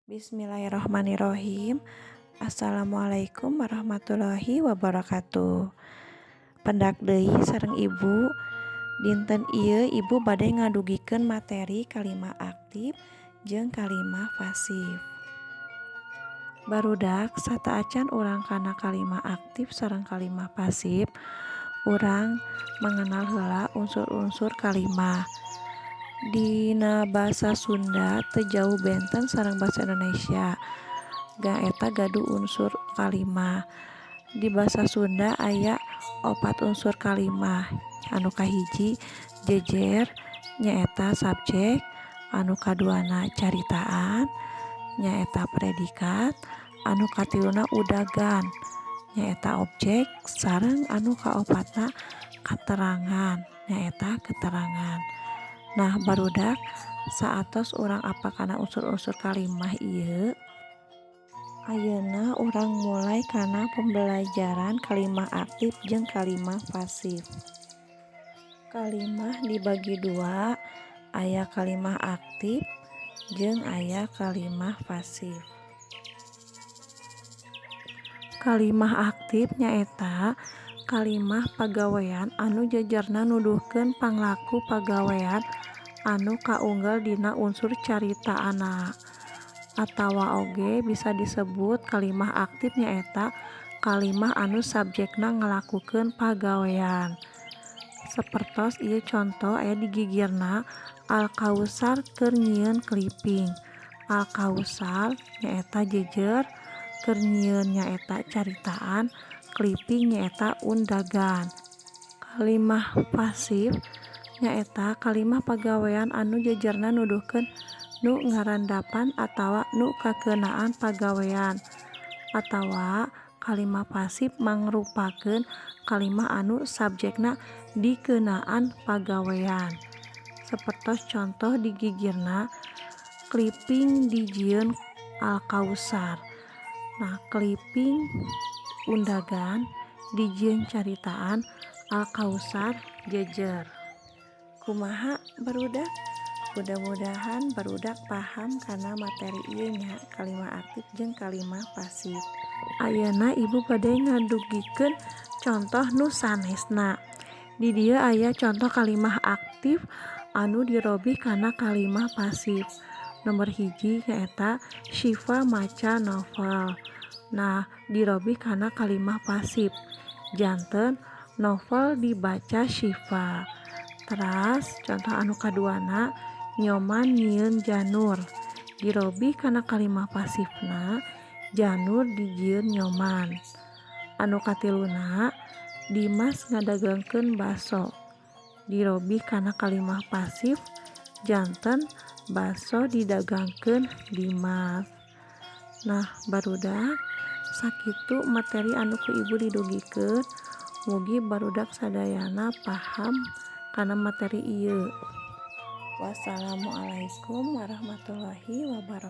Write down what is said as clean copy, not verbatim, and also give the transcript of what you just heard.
Bismillahirrohmanirrohim. Assalamualaikum warahmatullahi wabarakatuh. Pendak deui sareng ibu. Dinten ieu ibu bade ngadugikeun materi kalimah aktif jeung kalimah pasif. Barudak, sateuacan urang kana kalimah aktif sareng kalimah pasif, urang mengenal heula unsur-unsur kalimah. Dina basa Sunda teu jauh benten sareng basa Indonesia, nyaeta gaduh unsur kalimah. Di basa Sunda aya opat unsur kalimah. Anu kahiji jejer, nyaeta subjek, anu kaduana caritaan, nyaeta predikat, anu katiluna udagan, nyaeta objek, sareng anu kaopatna katerangan, nyaeta keterangan. Nah, barudak, saatos urang apal kana unsur-unsur kalimah ieu, ayeuna urang mulai kana pembelajaran kalimah aktif jeung kalimah pasif. Kalimah dibagi dua, aya kalimah aktif jeung aya kalimah pasif. Kalimah aktif nyaeta kalimah pagawean anu jejerna nuduhkeun panglaku pagawean anu kaunggal dina unsur caritaanna, atawa oge bisa disebut kalimah aktif nyaeta kalimah anu subjekna ngalakukeun pagawean. Sapertos ieu conto aya di gigirna, Alkausar keur nyieun kliping. Alkausar nyaeta jejer, keur nyieun nyaeta caritaan, kliping nyaeta undagan. Kalimah pasif nyaeta kalimah pagawean anu jejerna nuduhkeun nu ngarandapan atawa nu kakeunaan pagawean, atawa kalimah pasif mangrupakeun kalimah anu subjekna dikeunaan pagawean. Sapertos contoh di gigirna, kliping dijieun Alkausar. Nah, kliping undagan, dijieun caritaan, Alkausar jejer. Kumaha, barudak? Mudah-mudahan barudak paham kana materi ieu nya, kalimah aktif jeung kalimah pasif. Ayeuna ibu bade ngadugikeun contoh nu sanesna. Di dieu aya contoh kalimah aktif anu dirobih kana kalimah pasif. Nomor 1 nyaeta Syifa maca novel. Nah, dirobih kana kalimah pasif janten novel dibaca Syifa. Teras contoh anu kaduana, Nyoman nyieun janur. Dirobih kana kalimah pasifna janur dijieun Nyoman. Anu katiluna, Dimas ngadagangkeun baso. Dirobih kana kalimah pasif janten baso didagangkeun Dimas. Nah, barudak, sakitu materi anu ku ibu didugikeun. Mugi barudak sadayana paham kana materi ieu. Wassalamualaikum warahmatullahi wabarakatuh.